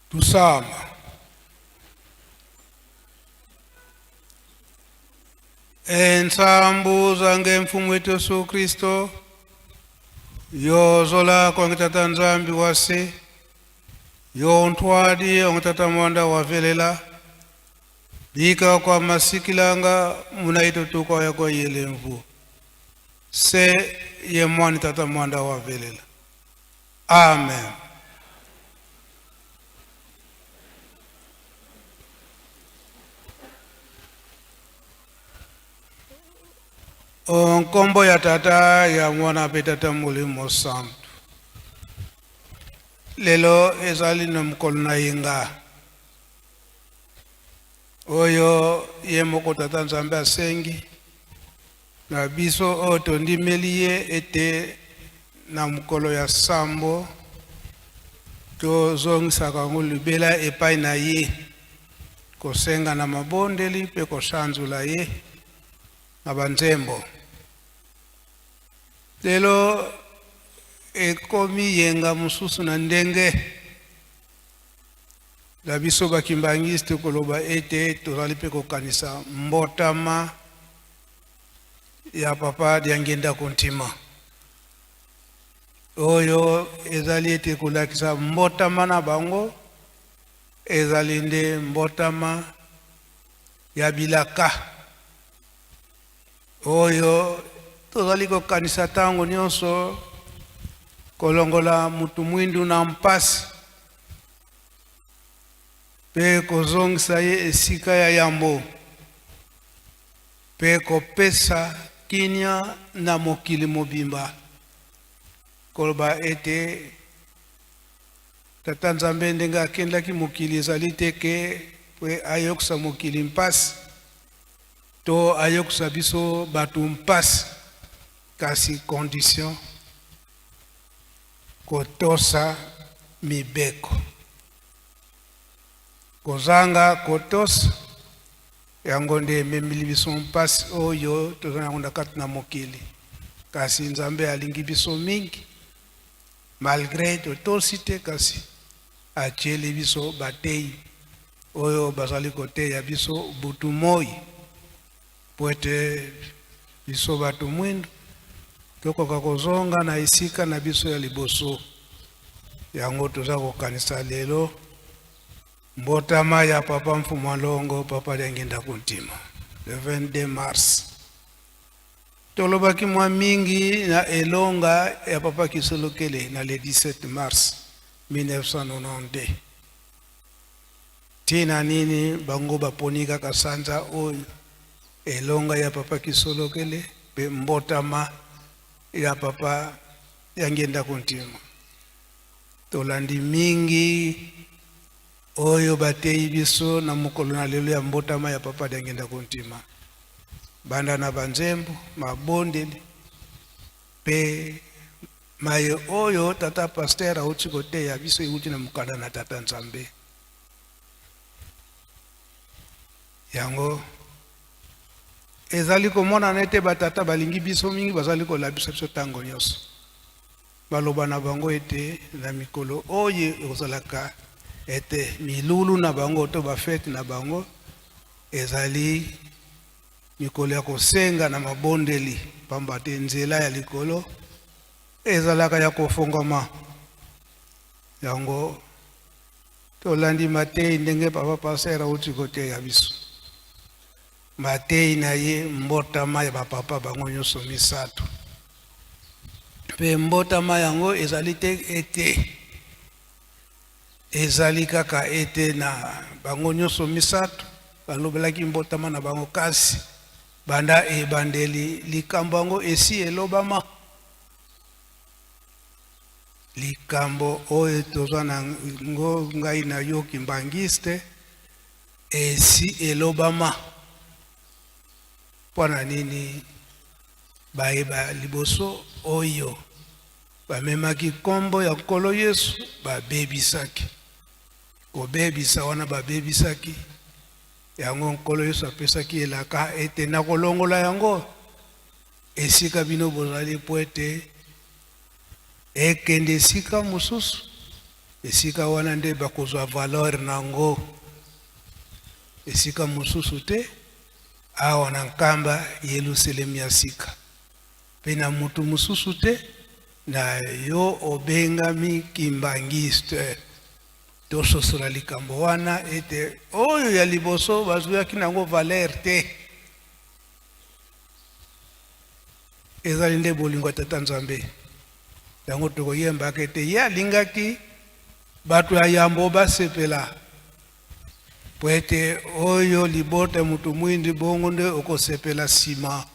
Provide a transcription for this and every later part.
Tusamba. Ensambu zange mfumu wetu Yesu Kristo yozola kwange tata Nzambi wase yontwadi onge tata mwanda wavelela bika kwa masikilanga munaito tukwa ya kwa yelemvu se ye mwani tata mwanda wavelela. Amen. Nkombo ya tata ya mwana mpe tata molimo santu. Lelo ezali na mokolo na yenga oyo ye moko tata Nzambe asengi na biso oyo tondimeli ye ete na mokolo ya sambo tozongisaka yango libela epai na ye, kosenga na mabondeli mpe kosanzola ye na banzembo. Lelo ekomi yenga mosusu na ndenge na biso bakimbangiste koloba ete tozali mpe kokanisa mbotama ya papa Diangienda Kuntima, oyo ezali ete kolakisa mbotama na bango ezali nde mbotama ya bilaka oyo tozali kokanisa ntango nyonso kolongola mutu mwindu na mpasi mpe kozongisa ye esika ya yambo mpe kopesa kimia na mokili mobimba, koloba ete Tata Nzambe ndenge akendaki mokili ezali te ke mpe ayokisa mokili mpasi to ayokisa biso bato mpasi, kasi condition kotosa mibeko. Kozanga kotosa yango nde ememeli biso mpasi oyo toza yango na kati na mokili. Kasi Nzambe alingi biso mingi, malgre totosi te, kasi atieli biso bateyi oyo bazali koteya biso butu moi, po ete biso bato mwindu tokoka kozonga na esika na biso ya liboso. Yango toza kokanisa lelo mbotama ya papa Mfumu Alongo, papa Diangienda Kuntima, le 22 mars. Tolobaki mwa mingi na elonga ya papa Kisolokele na le 17 mars 1992. Tina nini bango baponi kaka sanza oyo elonga ya papa Kisolokele mpe mbotama ya papa Diangienda Kuntima? Tolandi mingi oyo bateyi biso na mokolo na lelo ya mbotama ya papa Diangienda Kuntima, banda na banzembo, mabondeli mpe maye oyo tata pasteur auti koteya biso euti na mokanda na tata Nzambe. Yango ezali komonana ete batata balingi biso mingi, bazali kolabisa biso ntango nyonso. Baloba na bango ete na mikolo oyo ekozalaka ete milulu na bango to bafete na bango ezali mikolo ya kosenga na mabondeli, pamba te nzela ya likolo ezalaka ya kofongwama. Yango tolandi mateyi ndenge papa pasteur auti koteya biso mateyi na ye mbotama ya bapapa bango nyonso misato. Mpe mbotama yango ezali te ete ezali kaka ete na bango nyonso misato balobelaki mbotama na bango, kasi banda ebandeli likambo yango esi elobama. Likambo oyo toza na ngo ngai na yo kimbangiste esi elobama. Mpo na nini bayeba liboso oyo bamemaki nkombo ya Nkolo Yesu babebisaki? Kobebisa wana babebisaki yango, Nkolo Yesu apesaki elaka ete nakolongola yango esika bino bozali mpo ete ekende esika mosusu. Esika wana nde bakozwa valeur na yango, esika mosusu te, awa na Nkamba, Yelusalemi ya sika, mpe na mutu mosusu te, na yo obengami Kimbanguiste. Tososola likambo wana ete oyo ya liboso bazwaki na yango valeur te, ezali nde bolingo ya Tata Nzambe. Yango tokoyembaka ete ye alingaki bato ya yambo basepela, po ete oyo libota ya moto mwindi, bongo nde okosepela nsima.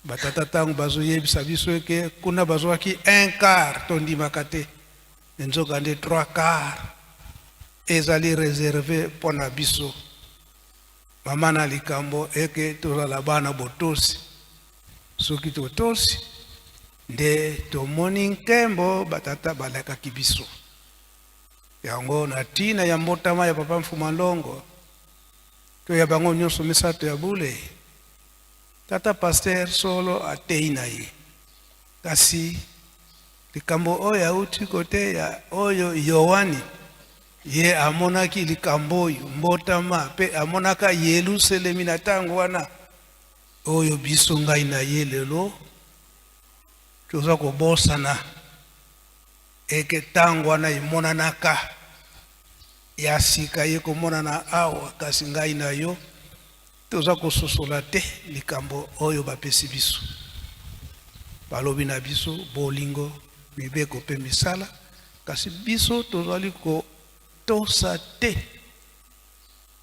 Batata ntango bazoyebisa biso eke kuna bazwaki un quart, tondimaka te, nzoka nde trois quart ezali réservé mpo na biso. Mama na likambo eke tozala bana botosi. Soki totosi nde tomoni nkembo batata balakaki biso. Yango na ntina ya mbotama ya Papa Mfuma Longo to ya bango nyonso misato ya bule, tata pasteur solo atei na ye, kasi likambo oyo auti koteya oyo Yohani ye amonaki likambo oyo mbotama mpe amonaka Yelusalemi na ntango wana oyo biso ngai na ye lelo toza kobosana eke ntango wana emonanaka ya sika ye komonana awa, kasi ngai na yo toza kososola te likambo oyo bapesi biso. Balobi na biso bolingo, mibeko mpe misala, kasi biso tozali kotosa te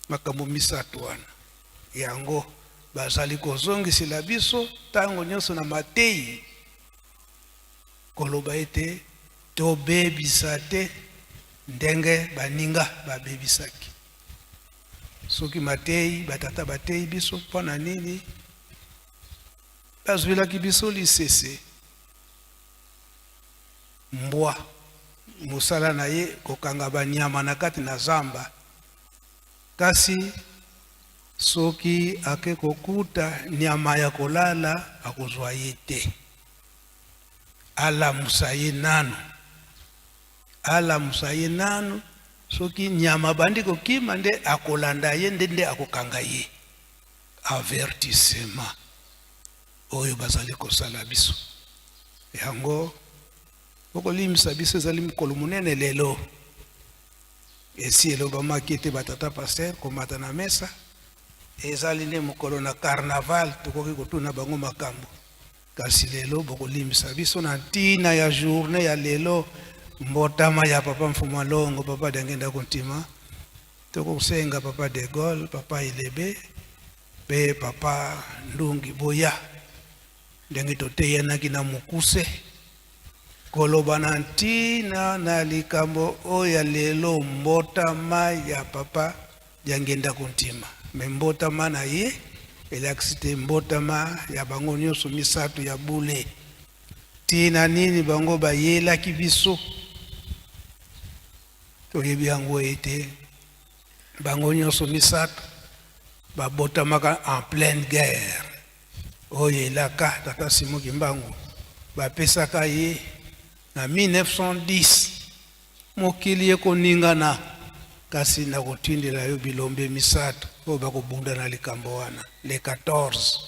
makambo misato wana. Yango bazali kozongisela biso ntango nyonso na matei, koloba ete tobebisa te ndenge baninga babebisaki. Soki matei batata batei biso mpo na nini bazwelaki biso lisese? Mbwa mosala na ye kokanga banyama na kati na zamba, kasi soki ake kokuta nyama ya kolala, akozwa ye te. Alamusa ye nanu, alamusa ye nanu. Soki nyama bandi kokima, nde akolanda ye, nde akokanga ye. Avertissement oyo bazali kosala biso yango, okolimbisa biso, ezali mokolo monene lelo. Esi elobamaki ete batata pasteur komata na mesa ezali nde mokolo na carnaval, tokoki kotuna bango makambo. Kasi lelo bokolimbisa biso na ntina ya journée ya lelo, mbotama ya Papa Mfuma Longo, Papa Diangienda Kuntima. Tokosenga Papa de Gaulle, Papa Elebe mpe Papa Ndungi boya ndenge toteyanaki na mokuse koloba na ntina na likambo oyo ya lelo, mbotama ya Papa Diangienda Kuntima. Me mbotama na ye elakisi te mbotama ya bango nyonso misato ya bule. Ntina nini bango bayelaki biso? Toyebi yango ete bango nyonso misato babotamaka en pleine guerre oyo elaka tata Simon Kimbangu bapesaka ye na 1910: mokili ekoningana, kasi nakotindela yo bilombe misato oyo bakobunda na likambo wana. Le 14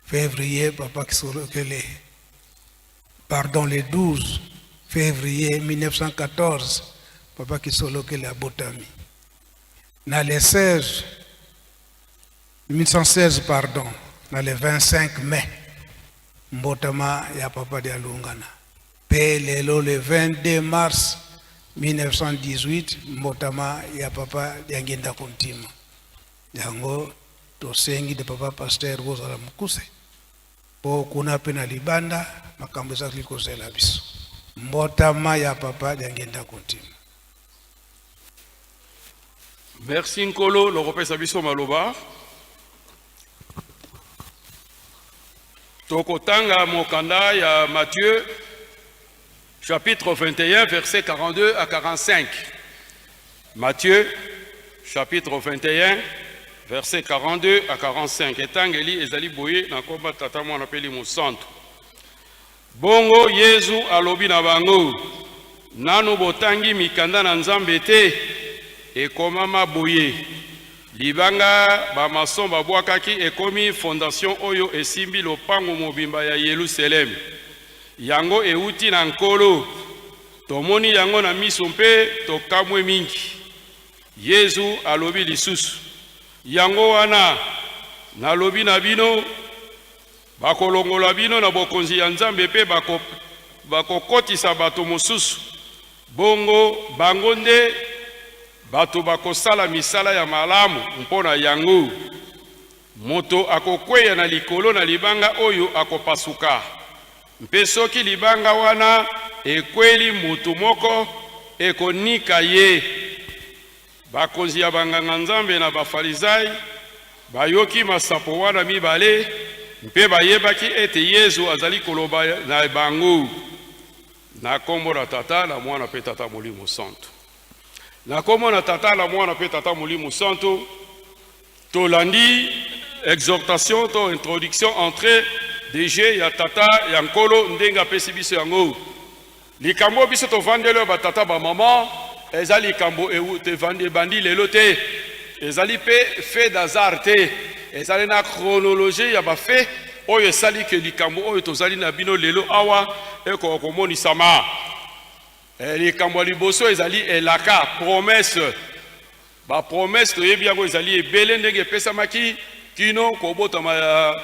février, Papa Kisolokele, pardon, le 12 février 1914, Papa Kisolokele abotami. Na le 16, 1916, pardon, na le 25 mai, mbotama ya Papa Dialungana, mpe lelo le 22 mars 1918, mbotama ya Papa Diangienda Kuntima. Yango tosengi de papa pasteur bozala mokuse, mpo kuna mpe na libanda makambo ezali kozela biso. Mbotama ya Papa Diangienda Kuntima. Merci Nkolo lokopesa biso maloba. Tokotanga mokanda ya Matthieu chapitre 21, verset 42 à 45. Matthieu chapitre 21, verset 42 à 45. Etangeli ezali boye: na komba Tata, Mwana mpe Molimo Santo. Bongo Yezu alobi na bango: Nanu botangi mikanda na Nzambe te? Ekomama boye, Libanga ba-mason babwakaki ekomi fondation oyo esimbi lopango mobimba ya Yelusaleme. Yango ewuti na Nkolo. Tomoni yango na miso mpe tokamwe mingi. Yezu alobi lisusu, Yango wana nalobi na bino, Bakolongola bino na Bokonzi ya Nzambe mpe bakokotisa bato mosusu, bongo bango nde bato bakosala misala ya malamu mpo na yango. Moto akokweya na likolo na libanga oyo akopasuka, mpe soki libanga wana ekweli moto moko, ekonika ye. Bakonzi ya banganga-nzambe na Bafarizai bayoki masapo wana mibale mpe bayebaki ete Yezu azali koloba na bango. Na kombo na Tata, na Mwana mpe Tata Molimo Santu. Na kombo na Tata, na Mwana mpe Tata Molimo Santu, tolandi exhortation to introduction entrée de jeu ya Tata ya Nkolo ndenge apesi biso yango. Likambo oyo biso tovandeli oyo batata bamama eza likambo ebandi lelo te, ezali mpe fait d'hasard te, ezali na chronologie ya bafaits oyo esali ke likambo oyo tozali na bino lelo awa ekoka komonisama. Likambo ya liboso ezali elaka, promesse. Ba promesses toyebi yango ezali ebele ndenge epesamaki kino kobotama ya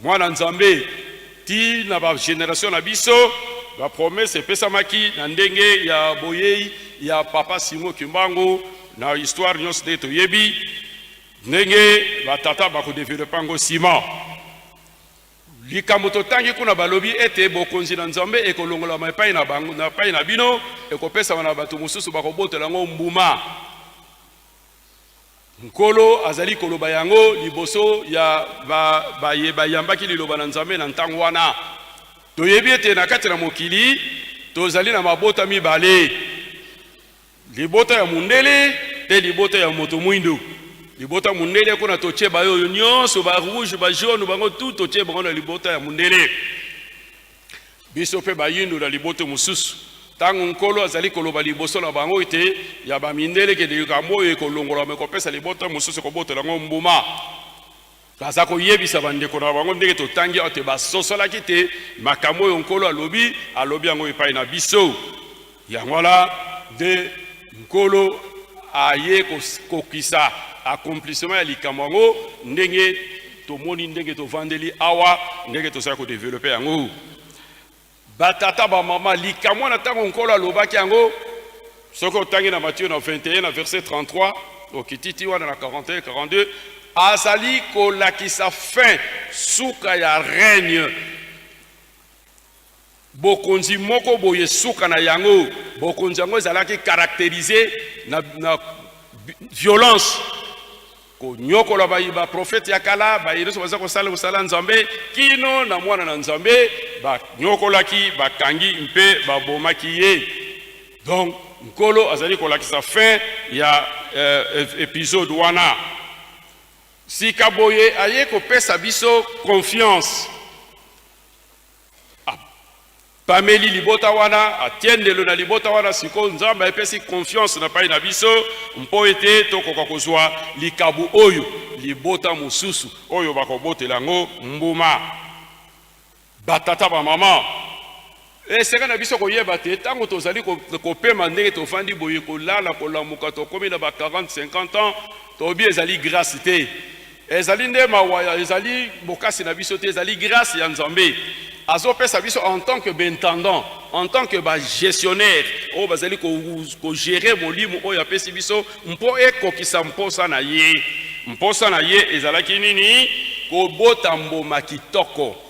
mwana Nzambe ti na ba generation na biso. Ba promesses epesamaki na ndenge ya boyei ya papa Simon Kimbangu na histoire nyonso ndenge toyebi ndenge ba tata bako developper yango sima. Likambo totangi kuna, balobi ete bokonzi na Nzambe ekolongolama epai na bango, na epai na bino, ekopesama na bato mosusu, bakobotola yango mbuma. Nkolo azali koloba yango liboso ya ba, baye bayambaki liloba na Nzambe na ntango wana. Toyebi ete na kati na mokili tozali na mabota mibale. Libota ya mundele pe libota ya moto mwindo. Libota mundele kuna totie ba oyo nyonso ba rouge ba jaune bango tout totie bango na libota ya mundele. Biso pe bayindo na libota mosusu. Tango Nkolo azali koloba liboso na bango ete ya ba mindele ke likambo oyo ekolongolama ekopesa libota mosusu ekobotola yango mbuma. Baza koyebisa bandeko na bango ndenge totangi awa te basosolaki te makambo oyo Nkolo alobi, alobi yango epai na biso. Yango wana nde Nkolo aye kokokisa accomplissement ya likambo yango ndenge tomoni, ndenge tovandeli awa, ndenge tozali kodevelope yango. Batata, bamama, likambo wana ntango Nkolo alobaki yango, soki otangi na Matthieu na 21 na verset 33, okiti ti wana na 41, 42, azali kolakisa fin, suka ya règne. Bokonzi moko boye suka na yango, bokonzi yango ezalaki caractérisé na violence. Konyokola bayi ba prophète ya kala, baye nyonso baza kosala mosala Nzambe, kino na mwana na Nzambe banyokolaki, bakangi mpe babomaki ye. Donc Nkolo azali kolakisa fin ya episode wana. Sika boye aye kopesa biso confiance. Apameli libota wana, atie ndelo na libota wana. Sikoyo Nzambe apesi confiance na pai na biso mpo ete tokoka kozwa likabo oyo libota mosusu oyo bakobotela yango mbuma. Batata, bamama, esengeli na biso koyeba te ntango tozali kopema ndenge tovandi boye, kolala, kolamuka, tokomi na ba 40, 50 ans, toyebi ezali grâce te. Ezali nde mawa ya, ezali bokasi na biso te, ezali grace ya Nzambe azopesa biso en tant que b'intendant, en tant que ba gestionnaire oyo bazali ko, ko gérer molimo oyo apesi biso mpo ekokisa mposa na ye. Mposa na ye ezalaki nini? Kobota mbuma kitoko.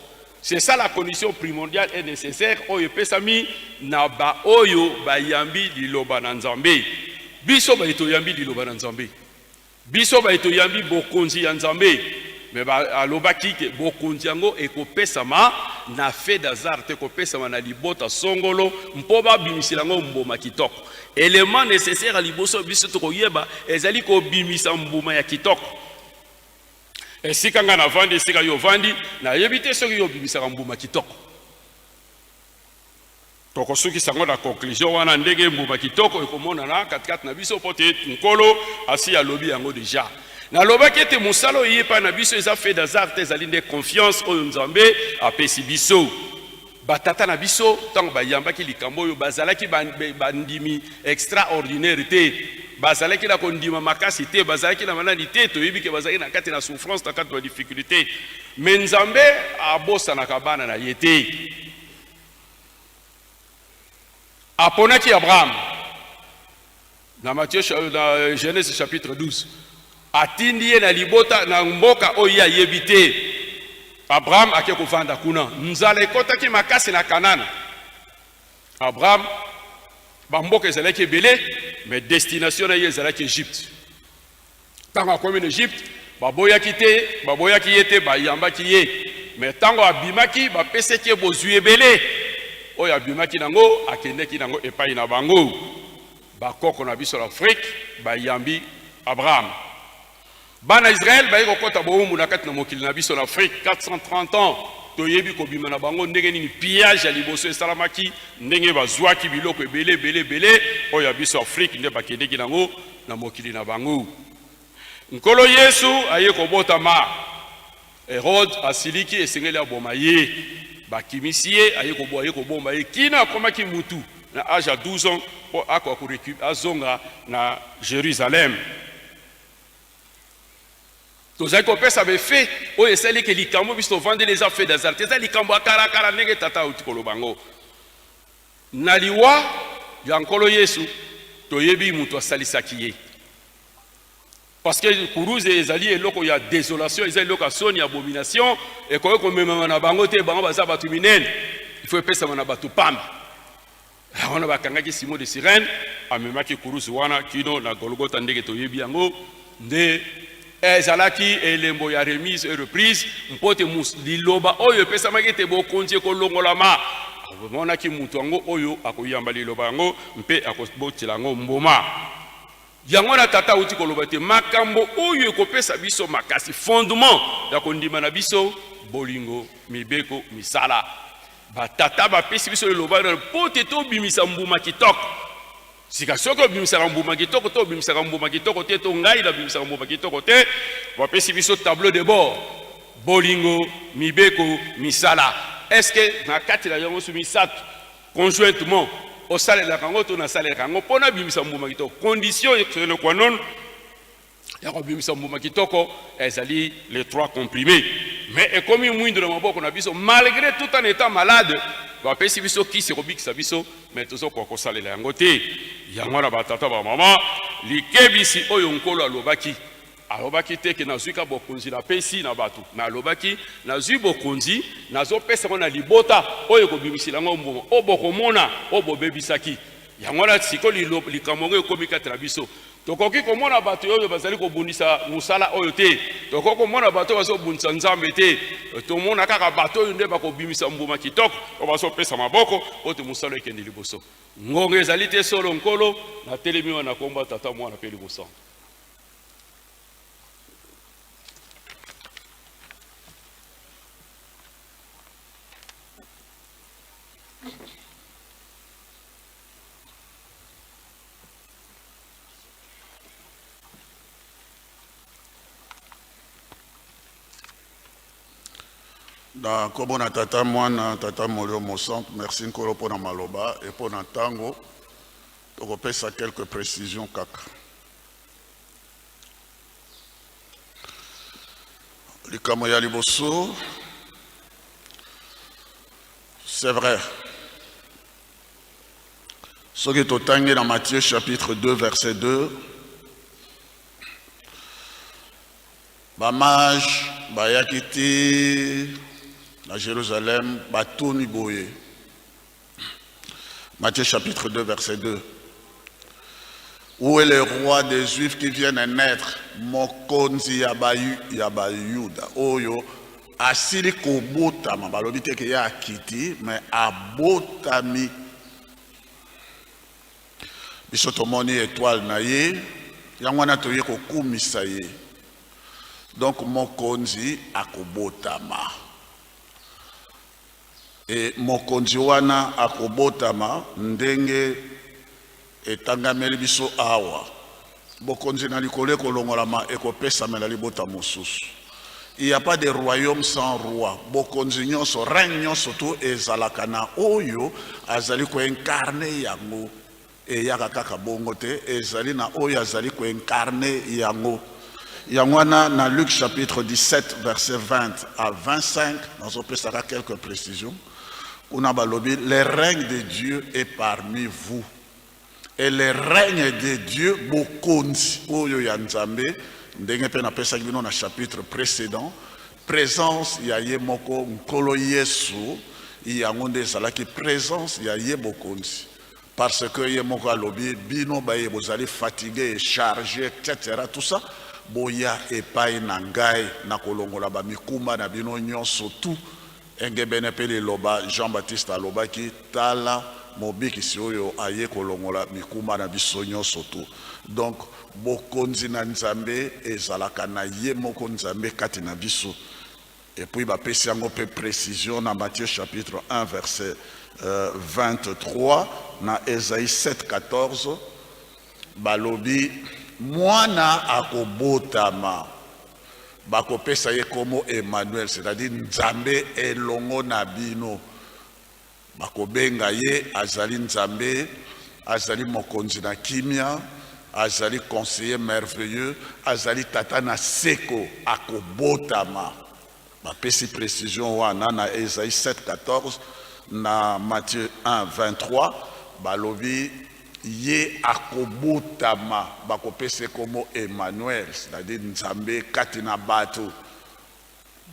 C'est ça la condition primordiale et nécessaire oyo epesami na ba oyo bayambi liloba na Nzambe. Biso baye toyambi liloba na Nzambe. Biso baye toyambi bokonzi ya Nzambe, mais ba alobaki ke bokonzi yango ekopesama na fait d'hasard te, ekopesama na libota songolo mpo babimisela yango mbuma kitoko. Element necessaire ya liboso biso tokoyeba ezali kobimisa mbuma ya kitoko. Esika ngai navandi, esika yo ovandi, nayebi te soki yo obimisaka mbuma kitoko. Tokosukisa yango na conclusion wana ndenge mbuma kitoko ekomonana katikati na biso mpo te Nkolo asi alobi yango deja. Nalobaki ete mosala oyo epai na biso eza fait d'hasard te, ezali nde confiance oyo Nzambe apesi biso. Batata na biso ntango bayambaki likambo oyo bazalaki bandimi extraordinaire te, bazalaki na kondima makasi te, bazalaki na manani te, toyebi ke bazalaki na kati na souffrance, na kati na difficulté, mais Nzambe abosanaka bana na ye te. Aponaki Abraham na Matthieu, na Genèse chapitre 12, atindi ye na libota na mboka oyo ye ayebi te. Abraham ake kovanda kuna, nzala ekotaki makasi na Kanana. Abraham, bamboka ezalaki ebele, mais destination na ye ezalaki Egypte. Ntango akomi na Egypte, baboyaki te, baboyaki ye te, bayambaki ye. Mais ntango abimaki, bapesaki ye bozwi ebele. Oyo abimaki nango, akendeki nango epai na bango. Bakoko na biso na Afrique bayambi Abraham. Bana Israël baye kokota bowumbu na kati na mokili na biso na Afrique 430 ans toyebi kobima na bango ndenge nini pillage ya liboso esalamaki, ndenge bazwaki biloko ebele ebele ebele oyo ya biso Afrique nde bakendeki nango na mokili na bango. Nkolo Yesu aye kobotama, Herode asiliki, esengeli aboma ye. Bakimisi ye, aye aye kobomba ye kino akomaki mutu na age ya 12 ans mpo akoka azonga na Jerusalem. Tozali kopesa befe oyo esali ke likambo biso tovandeli eza fait d'hasard te, eza likambo ya kalakala ndenge tata auti koloba yango. Na liwa ya Nkolo Yesu, toyebi moto asalisaki ye. Parce que kuruze ezali eloko ya désolation, eza eloko ya soni, abomination, ekoki komemama na bango te, bango baza bato minene, il faut epesama na bato pamba. Wana bakangaki Simon de Cyrène, amemaki kuruze wana kino na Golgotha, ndenge toyebi yango, nde ezalaki elembo ya remise et reprise, mpo te liloba oyo epesamaki ete bokonzi ekolongolama. Amonaki moto yango oyo akoyamba liloba yango mpe akobotela yango mbuma. Yango wana tata auti koloba te makambo oyo ekopesa biso makasi, fondement ya kondima na biso, bolingo, mibeko, misala. Batata bapesi biso liloba mpo te tobimisa mbuma kitoko. Sika soki obimisaka mbuma kitoko to obimisaka mbuma kitoko te, to ngai nabimisaka mbuma kitoko te, bapesi biso tableau de bord, bolingo, mibeko, misala. Est-ce que na kati na yango so misato conjointement osalelaka yango to nasalelaka yango mpo nabimisa mbuma kitoko? Condition sine qua non ya kobimisa mbuma kitoko ezali les trois comprimés, mais ekomi mwindo na maboko na biso malgré tout en étant malade. Bapesi biso kisi ekobikisa biso, mais tozokoka kosalela yango te. Yango wana batata, bamama, likebisi oyo Nkolo alobaki, alobaki te ke nazwi ka bokonzi napesi na bato, mais alobaki nazwi bokonzi nazopesa yango na libota oyo ekobimisela yango mbuma oyo bokomona oyo bobebisaki. Yango wana sikoyo likambo yango ekomi kati na biso. Tokoki komona bato oyo bazali kobundisa mosala oyo te, tokoki komona bato oyo bazobundisa Nzambe te, tomona kaka bato oyo nde bakobimisa mbuma kitoko oyo bazopesa maboko po te mosala ekende liboso. Ngonga ezali te solo. Nkolo, natelemi wana na kombo ya Tata, Mwana mpe Libosantu. Na nkombo na Tata, Mwana, Tata Molimo Mosantu, merci Nkolo mpo na maloba e mpo na ntango. Tokopesa quelques précisions kaka. Likambo ya liboso, c'est vrai, soki totangi na Matthieu chapitre 2 verset 2, bamage bayaki ti na Jérusalem, batuni boye. Matthieu chapitre 2 verset 2: Où est le roi des Juifs qui vient de naître? Mokonzi ya Bayuda oyo asili kobotama. Balobi te ke ye akiti, mais abotami. Biso tomoni étoile na ye, yango wana toye kokumisa ye. Donc mokonzi akobotama. E mokonzi wana akobotama ndenge etangameli biso awa. Bokonzi na likolo ekolongolama, ekopesamela libota mosusu. Il y a pas de royaume sans roi. Bokonzi nyonso, règne nyonso tu ezalaka na oyo azali ko incarner yango. Eyaka kaka bongo te, ezali na oyo azali ko incarner yango. Yango wana na Luc chapitre 17 verset 20 à 25, nazopesaka quelques précisions. Kuna balobi, le règne de Dieu est parmi vous. Et le règne de Dieu, bokonzi oyo ya Nzambe, ndenge mpe napesaki bino na chapitre précédent, présence ya ye moko Nkolo Yesu, yango nde ezalaki présence ya ye bokonzi. Parce que ye moko alobi, bino baye bozali fatigué et chargé, etc., tout ça, boya epai na ngai, na kolongola ba mikumba na bino nyonso tout. Engebene mpe liloba Jean-Baptiste alobaki, tala mobikisi oyo aye kolongola mikumba na biso nyonso tout. Donc bokonzi na Nzambe ezalaka na ye moko Nzambe kati na biso. Et puis bapesi yango mpe précision na Matthieu chapitre 1 verset 23, na Esaïe 7 14, balobi mwana akobotama, bakopesa ye kombo Emmanuel, c'est-à-dire Nzambe elongo na bino. Bakobenga ye azali Nzambe, azali mokonzi na kimia, azali conseiller merveilleux, azali tata na seko, akobotama. Bapesi précision wana na Esaïe 7 14, na Matthieu 1 23, balobi ye akobotama, bakopesa kombo Emmanuel, c'est-à-dire Nzambe kati na bato.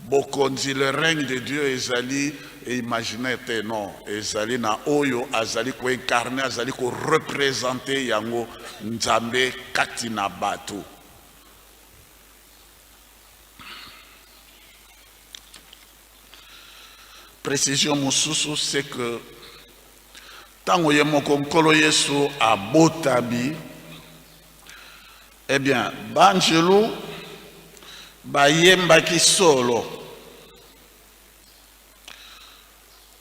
Bokonzi, le règne de Dieu ezali imaginaire te, non, ezali na oyo azali koincarner, azali koreprésenter yango, Nzambe kati na bato. Précision mosusu, c'est que ntango ye moko Nkolo Yesu abotami, eh bien, banjelu bayembaki solo.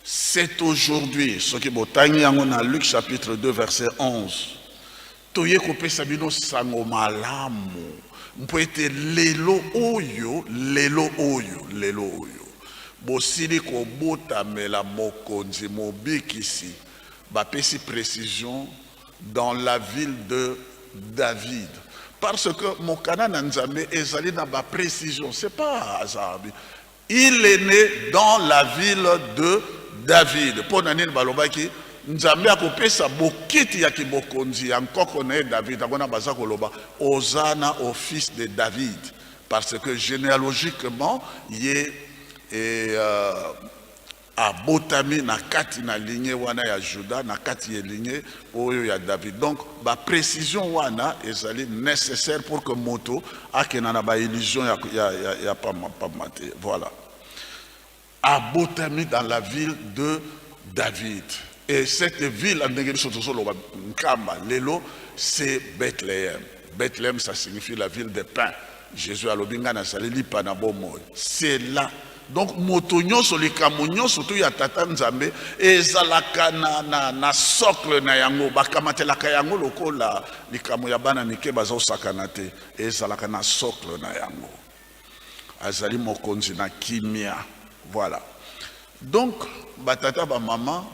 C'est aujourd'hui, soki botangi yango na Luc chapitre 2 verset 11, toye kopesa bino sango malamu mpo ete lelo oyo, lelo oyo, lelo oyo bosili kobotamela mokonzi mobikisi. Bapesi précision dans la ville de David, parce que mokana na Nzambe ezali na baprécision, c'est pas hasard. Il est né dans la ville de David. Mpo na nini balobaki Nzambe akopesa bokiti ya kibokonzi ya nkoko na ye David? Yango na baza koloba Ozana au fils de David, parce que généalogiquement ye abotami na kati na lignée wana ya Juda, na kati ya lignée oyo ya David. Donc baprécision wana ezali nécessaire pour que moto akenda na baillusion ya pamba pamba te. Voilà, abotami dans la ville de David, et cette ville, ndenge biso tozoloba Nkamba lelo, c'est Bethléem. Bethléem, ça signifie la ville de pain. Jésus alobi ngai nazali lipa na bomoi. C'est là. Donc moto nyonso, likambo nyonso to ya tata Nzambe ezalaka na socle na yango. Bakamatelaka yango lokola likambo ya bana mike bazosakana te, ezalaka na socle na yango. Azali mokonzi na kimia. Voilà. Donc batata, bamama,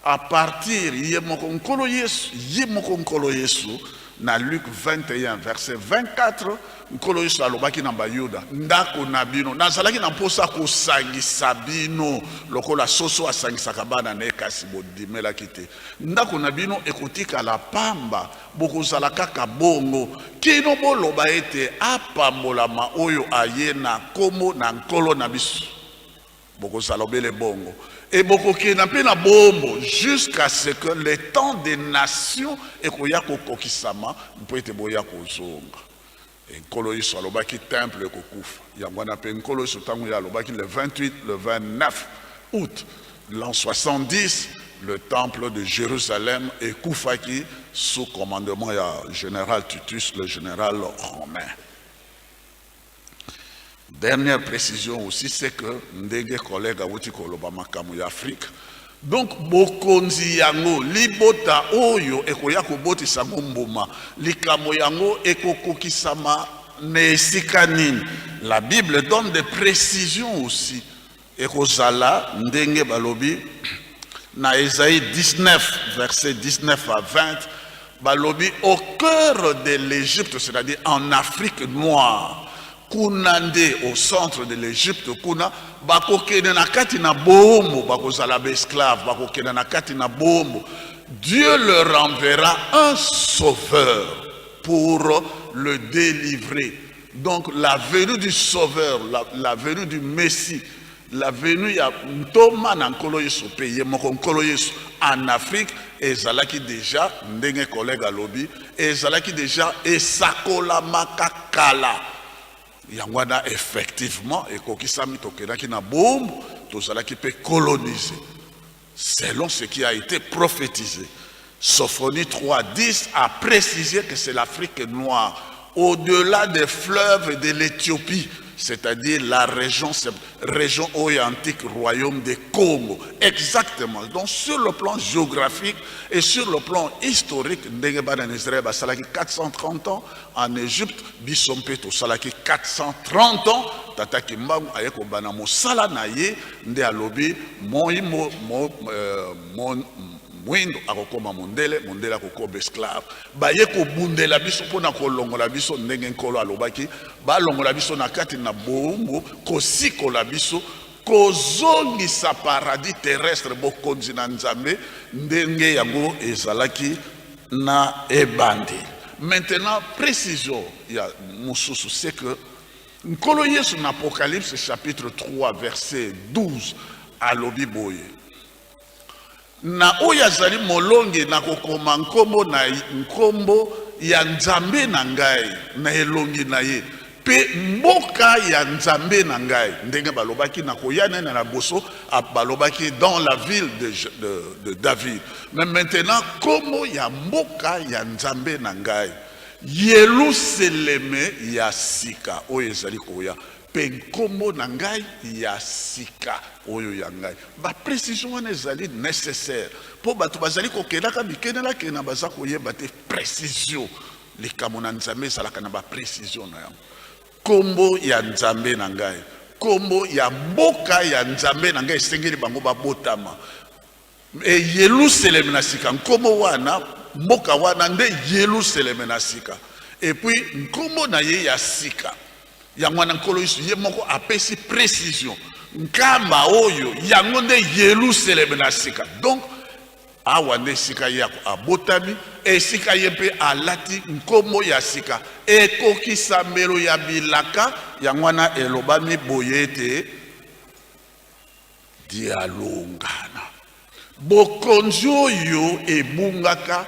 à partir ye moko Nkolo Yesu, ye moko Nkolo Yesu, na Luc 21 verset 24, Nkolo Yesu alobaki na Bayuda: ndako na bino, nazalaki na mposa kosangisa bino lokola soso asangisaka bana na ye, kasi bodimelaki te. Ndako na bino ekotikala pamba, bokozala kaka bongo kino boloba ete apambolama oyo aye na nkombo na Nkolo na biso. Bokozala obele bongo e bokokenda mpe na bombo jusqu'à ce que le temps des nations ekoya kokokisama mpo ete boya kozonga. Nkolo Yesu alobaki temple ekokufa. Yango wana mpe Nkolo Yesu, ntango ye alobaki le 28, le 29 août l'an 70, le temple de Jérusalem ekufaki sous commandement ya général Titus, le général romain. Dernière précision aussi, c'est que ndenge collègue awuti koloba makambo ya Afrique, donc bokonzi yango, libota oyo ekoya kobotisa yango mbuma, likambo yango ekokokisama na esika nini? La Bible donne des précisions aussi. Ekozala ndenge balobi na Ésaïe 19, verset 19 à 20. Balobi au cœur de l'Égypte, c'est-à-dire en Afrique noire. Kuna nde au centre de l'Égypte, kuna bakokende na kati na boombo, bakozala baesclave, bakokende na kati na boombo. Dieu leur enverra un sauveur pour le délivrer. Donc la venue du sauveur, la venue du Messie, la venue ya ntoma na Nkolo Yesu mpe ye moko Nkolo Yesu en Afrique ezalaki déjà, ndenge collègue alobi, ezalaki déjà esakolamaka kala. Yango wana effectivement ekokisami. Tokendaki na bombu, tozalaki mpe colonisé selon ce qui a été prophétisé. Sophonie 3, 10 a précisé que c'est l'Afrique noire, au-delà des fleuves de l'Éthiopie, c'est-à-dire la région, région antique, royaume des Congo. Exactement. Donc sur le plan géographique et sur le plan historique, ndenge bana na Israël basalaki 430 ans en Égypte, biso mpe tosalaki 430 ans. Tata Kimbangu aye kobanda mosala na ye nde alobi moi mo, mo, mo, mwindo akokoma mondele, mondele akokoma esclave. Baye kobundela biso mpona kolongola biso, ndenge Nkolo alobaki, balongola biso na kati na bowumbu, kosikola biso, kozongisa paradis terrestre, bokonzi na Nzambe ndenge yango ezalaki na ebandeli. Maintenant, précision ya mosusu, c'est que Nkolo Yesu na Apocalypse chapitre 3 verset 12 alobi boye: na oyo azali molongi, na kokoma nkombo na nkombo ya Nzambe na ngai na elongi na ye, mpe mboka ya Nzambe na ngai, ndenge balobaki na koya nene na boso, balobaki dans la ville de David. Mais maintenant nkombo ya mboka ya Nzambe na ngai, Yeluseleme ya sika oyo ezali koya, mpe nkombo na ngai ya sika oyo ya ngai. Baprécision wana ezali nécessaire mpo bato bazali kokendaka bikendelakenda, baza koyeba te précision. Likambo na Nzambe ezalaka na baprécision na yango. Nkombo ya Nzambe na ngai, nkombo ya mboka ya Nzambe na ngai, esengeli bango babotama e Yelusalemi na sika. Nkombo wana, mboka wana nde Yelusalemi na sika, et puis nkombo na ye ya sika. Yango wana Nkolo Yesu ye moko apesi précision: nkamba oyo yango nde Yelusalemi na sika. Donc awa nde esika ye abotami, esika ye mpe alati nkombo ya sika, ekokisamelo ya bilaka. Yango wana elobami boye ete dialongana bokonzi oyo ebungaka,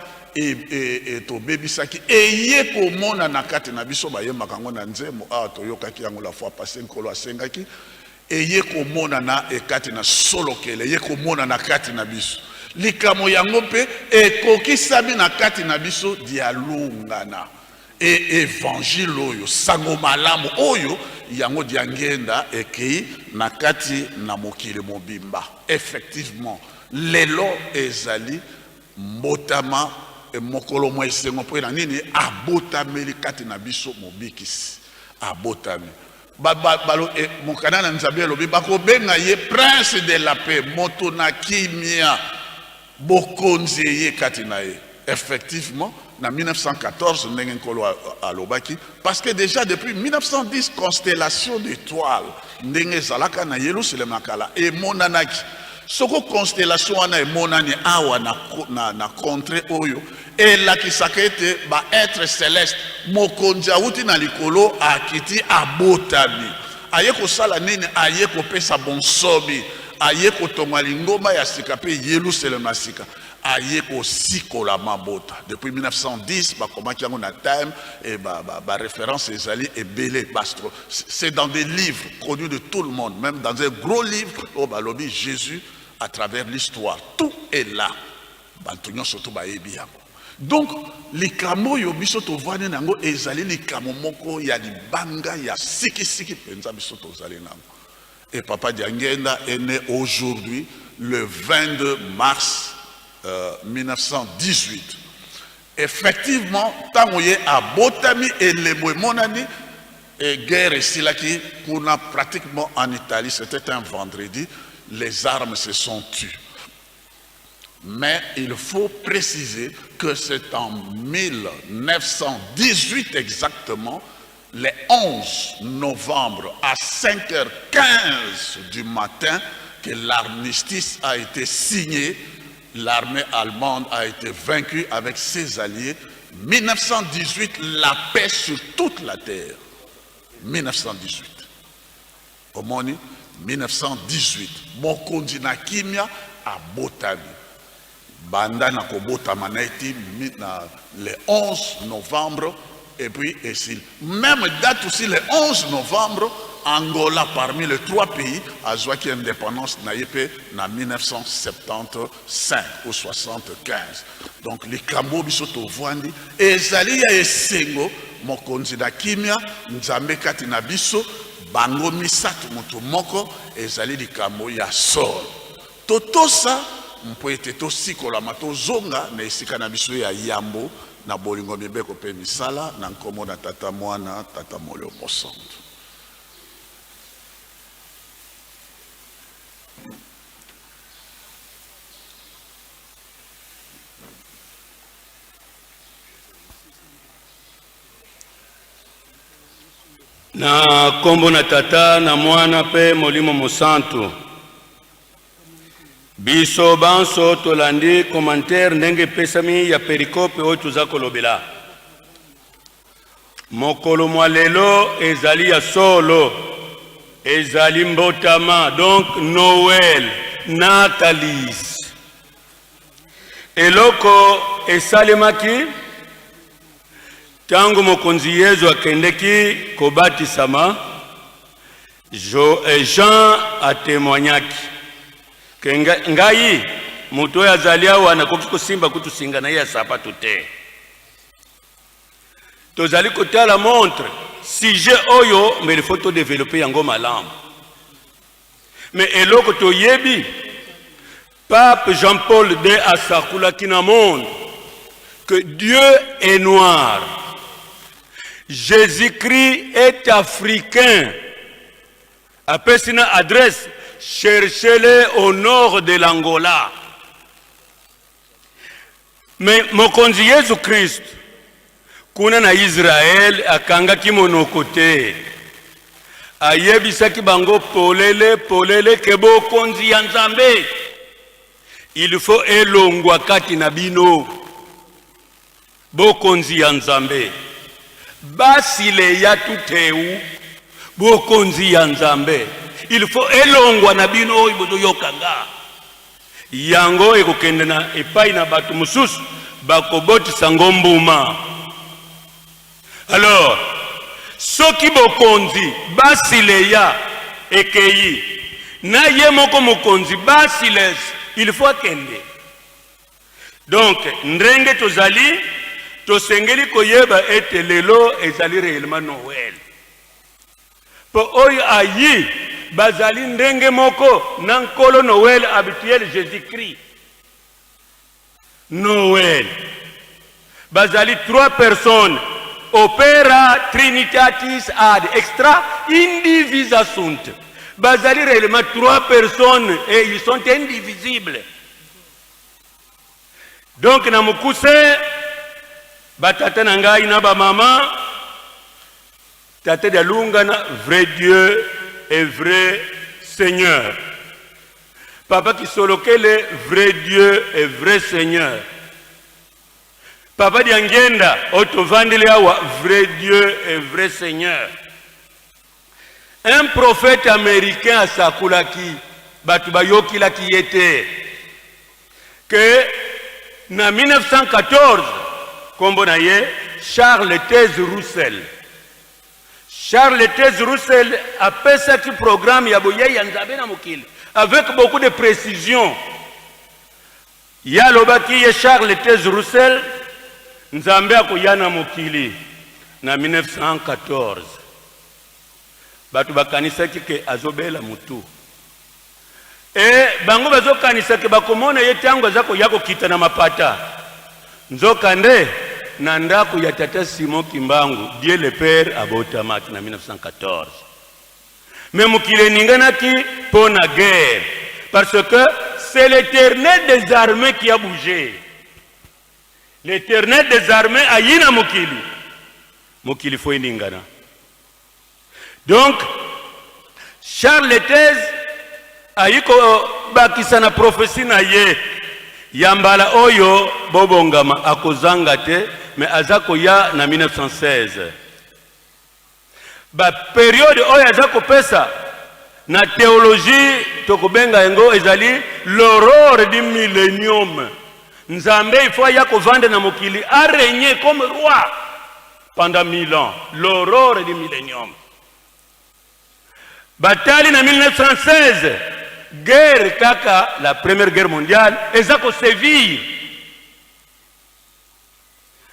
tobebisaki, eye komona na kati na biso. Bayembaka yango na nzembo awa, toyokaki yango la fois passée. Nkolo asengaki eye komonana ekati na solokele, eye komona na kati na biso. Likambo yango mpe ekokisami na kati na biso, dialungana e évangile oyo, sango malamu oyo, yango diangenda ekei na kati na mokili mobimba. Effectivement, lelo ezali mbotama, mokolo mwa esengo. Mpo na nini? Abotameli kati na biso Mobikisi, abotami. Mokanda na Nzambe elobi bakobenga ye Prince de la paix, moto na kimia. Bokonzi eye kati na ye effectivement na 1914, ndenge Nkolo alobaki, parce que déjà depuis 1910, constellation d'étoiles ndenge ezalaka na Yelusalemi ya kala emonanaki. Soko constellation wana emonani awa na contrée oyo, elakisaka ete baêtre céleste, mokonzi awuti na likolo, akiti, abotami. Aye kosala nini? Aye kopesa bonsomi, aye kotonga lingomba ya sika mpe Yelusalemi ya sika, aye kosikola mabota. Depuis 1910 bakomaki yango na Time e baréférence ezali ebele. Bastro, c'est dans des livres connus de tout le monde, même dans un gros livre oyo balobi Jésus à travers l'histoire. Tout est là, bato nyonso to bayebi yango. Donc likambo oyo biso tovandi na yango ezali likambo moko ya libanga ya sikisiki mpenza biso tozali na yango. Et Papa Diangienda est né aujourd'hui le 22 mars 1918. Effectivement, ntango ye abotami, elembo emonani et guerre esilaki kuna pratiquement en Italie. C'était un vendredi, les armes se sont tues. Mais il faut préciser que c'est en 1918 exactement, le 11 novembre à 5h15 du matin, que l'armistice a été signé. L'armée allemande a été vaincue avec ses alliés. 1918, la paix sur toute la terre. 1918. Omoni, 1918. Mokonzi na kimia abotami. Banda na kobotama na eti na le 11 novembre et puis esili. Même date aussi, le 11 novembre, Angola, parmi les trois pays, azwaki indépendance na ye mpe na 1975 ou 75. Donc likambo biso tovandi ezali ya esengo. Mokonzi na kimia, Nzambe kati na biso, bango misato moto moko, ezali likambo ya solo. Totosa mpo ete tosikolama, tozonga na esika na biso ya yambo na bolingo, mibeko mpe misala, na nkombo na Tata, Mwana, Tata Molimo Mosantu. Na nkombo na Tata na Mwana mpe Molimo Mosantu. Biso banso tolandi commentaire ndenge epesami ya perikope oyo toza kolobela. Mokolo mwa lelo ezali ya solo, ezali mbotama, donc Noël, Natalis. Eloko esalemaki ntango Mokonzi Yezu akendeki kobatisama, Jean atemoignaki ke ngai moto oyo azali awa nakoki kosimba kutu singa na ye ya sapato te. Tozali kotala montre, sujet oyo, mais il faut todevelope yango malamu. Mais eloko toyebi, Pape Jean-Paul II asakolaki na monde que Dieu est noir, Jésus-Christ est africain. Apesi na adresse, cherchez-le au nord de l'Angola. Mais Mokonzi Yesu Christ kuna na Israël akangaki monoko te, ayebisaki bango polele polele ke bokonzi ya Nzambe il faut elongwa kati na bino. Bokonzi ya Nzambe basileya tuteu, bokonzi ya Nzambe il faut elongwa na bino oyo bozoyoka nga. Yango ekokende na epai na bato mosusu, bakobotisa ngo mbuma. Alors soki bokonzi basileya ekei na ye moko mokonzi basiles, il faut akende. Donc ndenge tozali, tosengeli koyeba ete lelo ezali réellement Noël. Mpo oyo ayi bazali ndenge moko na Nkolo Noël habituel Jésus-Christ. Noël bazali trois personnes, opera trinitatis ad extra indivisa sunt. Bazali réellement trois personnes et ils sont indivisibles. Donc na mokuse, batata na ngai na bamama, Tata Dialungana, vrai Dieu et vrai Seigneur. Papa Kisolokele, vrai Dieu et vrai Seigneur. Papa Diangienda, otovandeli awa, vrai Dieu et vrai Seigneur. Un prophète américain asakolaki, bato bayokilaki ye te, que na 1914, kombo na ye Charles Taze Russell. Charles Taze Russell apesaki programme ya boyei ya Nzambe na mokili avec beaucoup de précision. Ye alobaki, ye Charles Taze Russell, Nzambe akoya na mokili na 1914. Bato bakanisaki ke azobela mutu. E bango bazokanisa ke bakomona ye ntango aza koya kokita na mapata. Nzokande na ndako ya tata Simon Kimbangu, Dieu le Père abotamaki na 1914. Mais mokili eninganaki mpo na guerre parce que c'est l'Éternel des armées qui a bougé. L'Éternel des armées ayi na mokili. Mokili fo eningana. Donc Charles Etez ayi kobakisa na prophetie na ye ya mbala oyo bobongama akozanga te mais aza koya na 1916. Ba periode oyo aza kopesa na theologie tokobenga yango ezali l'aurore du millennium. Nzambe il faut aya kovanda na mokili a régner comme roi pendant 1000 ans, l'aurore du millennium. Batali na 1916 guerre kaka la première guerre mondiale eza kosévir.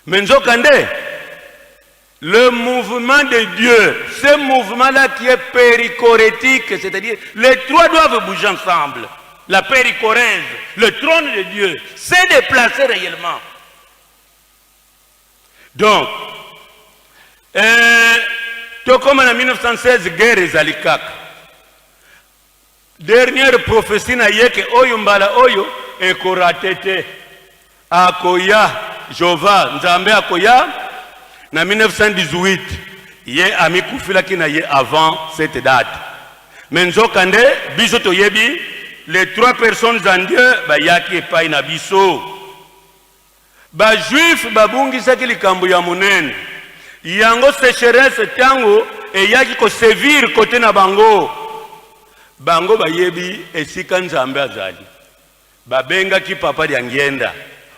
Mais nzokande le mouvement de Dieu, ce mouvement-là qui est périchorétique, c'est-à-dire les trois doivent bouger ensemble. La périchorèse, le trône de Dieu, s'est déplacé réellement. Donc, tokoma na 1916 guerre ezali kaka. Dernière prophetie na ye ke oyo mbala oyo ekorate te. Akoya Jehova Nzambe akoya na 1918 ye amikufilaki na ye avant cette date. Mais nzoka nde biso toyebi les trois personnes en Dieu bayaki epai na biso. Ba juifs babungisaki likambo ya monene yango secheresse tango eyaki ko sevir kote na bango. Bango bayebi esika Nzambe azali. Babengaki Papa Diangienda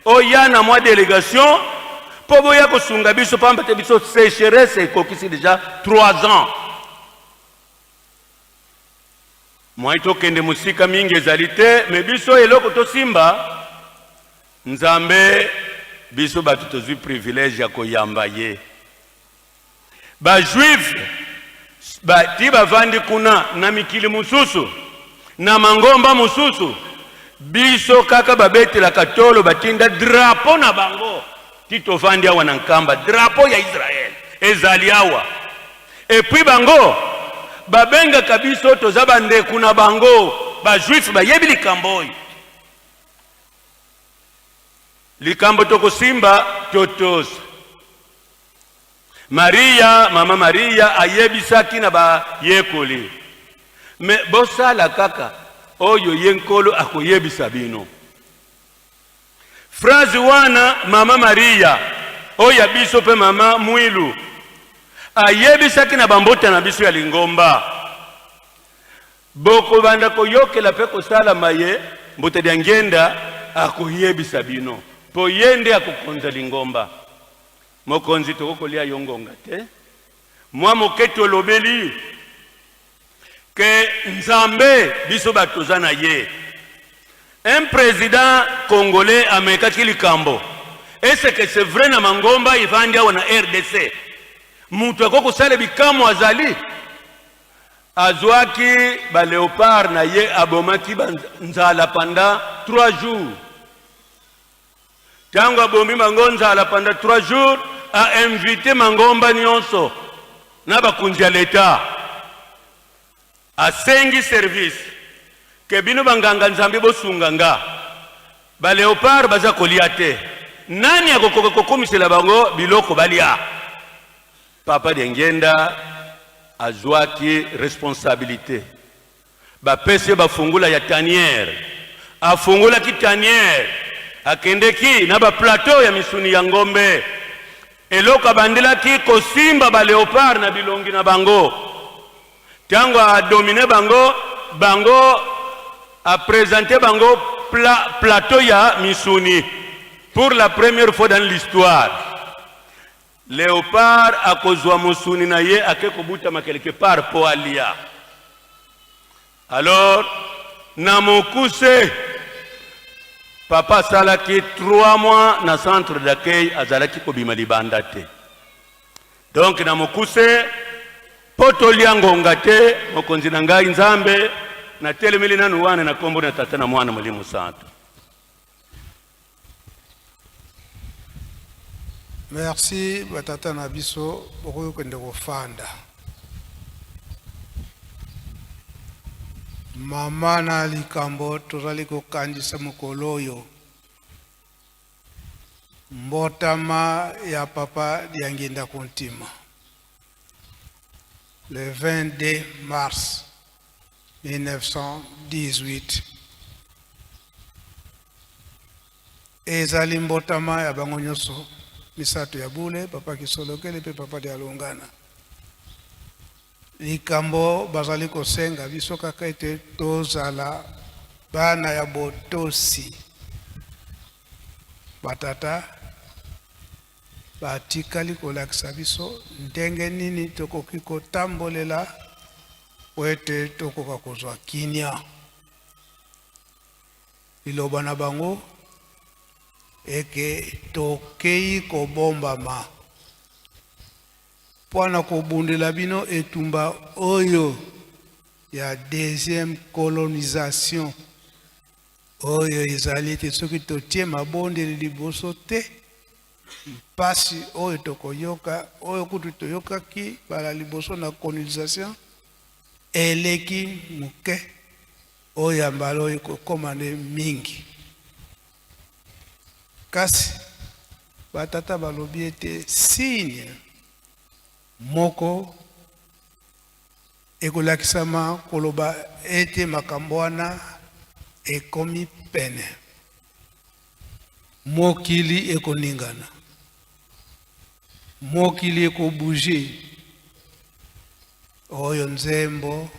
oya na mwa delegation mpo boya kosunga biso pamba te biso secheresse ekokisi deja 3 ans. Mwai tokende mosika mingi ezali te, me biso eloko tosimba Nzambe, biso bato tozwi privilège ya koyamba ye. Ba juifs ba ti bavandi kuna na mikili mosusu na mangomba mosusu, biso kaka babetelaka tolo, batinda drapeau na bango ti tovandi awa na Nkamba, drapeau ya Israël ezali awa. Et puis bango babengaka biso toza bandeko na bango, ba juifs bayebi likambo oyo. Likambo tokosimba totosa. Maria, mama Maria ayebisaki na bayekoli, me bosala kaka oyo ye Nkolo akoyebisa bino. Phrase wana mama Maria oyo ya biso mpe mama Mwilu ayebisaki na bambota na biso ya lingomba, bokobanda koyokela mpe kosala maye Mbuta Diangienda akoyebisa bino, mpo ye nde akokonza lingomba. Mokonzi, tokoki kolia yo ngonga te. Mwa moke tolobeli ke Nzambe biso bato toza na ye. Un president congolais amekaki likambo est-ce que c'est vrai na mangomba evandi awa na RDC moto akoki kosala bikamwa azali? Azwaki ba leopard na ye abomaki ba nzala pendant 3 jours. Tango abomi bango nzala pendant 3 jours, a invite mangomba nyonso na bakonzi ya leta, asengi service ke bino banganga nzambe bosunga nga, ba leopard baza kolia te, nani akokoka kokomisela bango biloko balia? Papa Diangienda azwaki responsabilite. Bapesi ye bafungula ya taniere. Afungolaki taniere, akendeki na ba plateau ya misuni ya ngombe. Eloko abandelaki kosimba ba leopard na bilongi na bango. Tango a domine bango, bango a presenter bango pla, plateau ya misuni pour la première fois dans l'histoire. Leopard akozua mosuni na ye ake kobutama quelque part po alia. Alors na mokuse, Papa asalaki 3 mois na centre d'accueil, azalaki kobima libanda te. Donc na mokuse, mpo tolia ngonga te, mokonzi na ngai Nzambe, natelemeli nanu wana na kombo na Tata na Mwana Molimo Santu. Merci batata na biso, bokoki kokende kofanda. Mama na likambo tozali kokanisa mokolo oyo mbotama ya papa Diangienda Kuntima le 22 mars 1918 ezali mbotama ya bango nyonso misato ya bule, papa Kisolokele mpe papa Dialungana. Likambo bazali kosenga biso kaka ete tozala bana ya botosi. Batata batikali kolakisa biso ndenge nini tokoki kotambolela po ete tokoka kozwa kimia. Liloba na bango eke tokei kobombama mpo na kobundela bino etumba oyo ya deuxième colonisation oyo ezali ete soki totie mabondeli liboso te, mpasi oyo tokoyoka, oyo kutu toyokaki bala liboso na colonisation eleki moke, oyo ya mbala oyo ekokoma nde mingi. Kasi batata balobi ete signe moko ekolakisama koloba ete makambo wana ekomi pene. Mokili ekoningana, mokili ekobouger. Oyo nzembo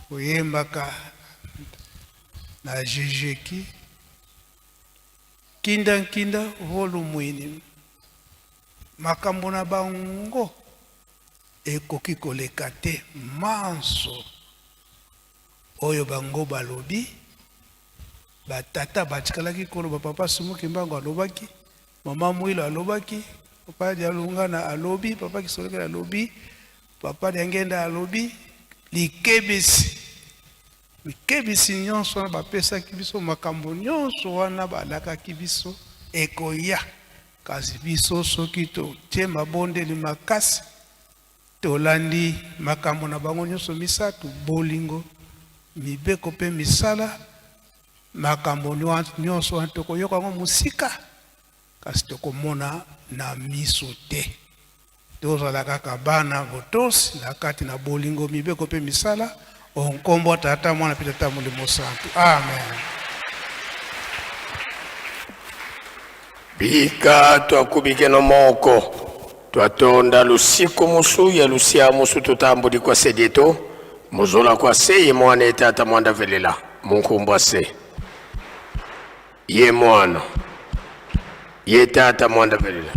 koyembaka na jejeki nkinda nkinda volumwini, makambo na bango ekoki koleka te manso oyo bango balobi. Batata batikalaki koloba, papa Simon Kimbangu alobaki, mama Mwilo alobaki, papa Dialungana alobi, papa Kisolokele alobi, papa Diangenda alobi, likebisi likebisi nyonso wana bapesaki biso, makambo nyonso wana balakaki biso ekoya. Kasi biso soki totie mabondeli makasi, tolandi makambo na bango nyonso misato, bolingo, mibeko mpe misala, makambo nyonso wana tokoyoka yango mosika, kasi tokomona na miso te. Tozala kaka bana botosi na kati na bolingo, mibeko mpe misala, o nkombo ya Tata, Mwana mpe Tata Molimo Santu. Amen. Bika twakubikeno moko twatonda lusiku musu ya lusia musu tutambuli kwa sedieto muzola kwa se ye mwana ye tata mwanda velela munkumbwa se ye mwana ye tata mwanda velela.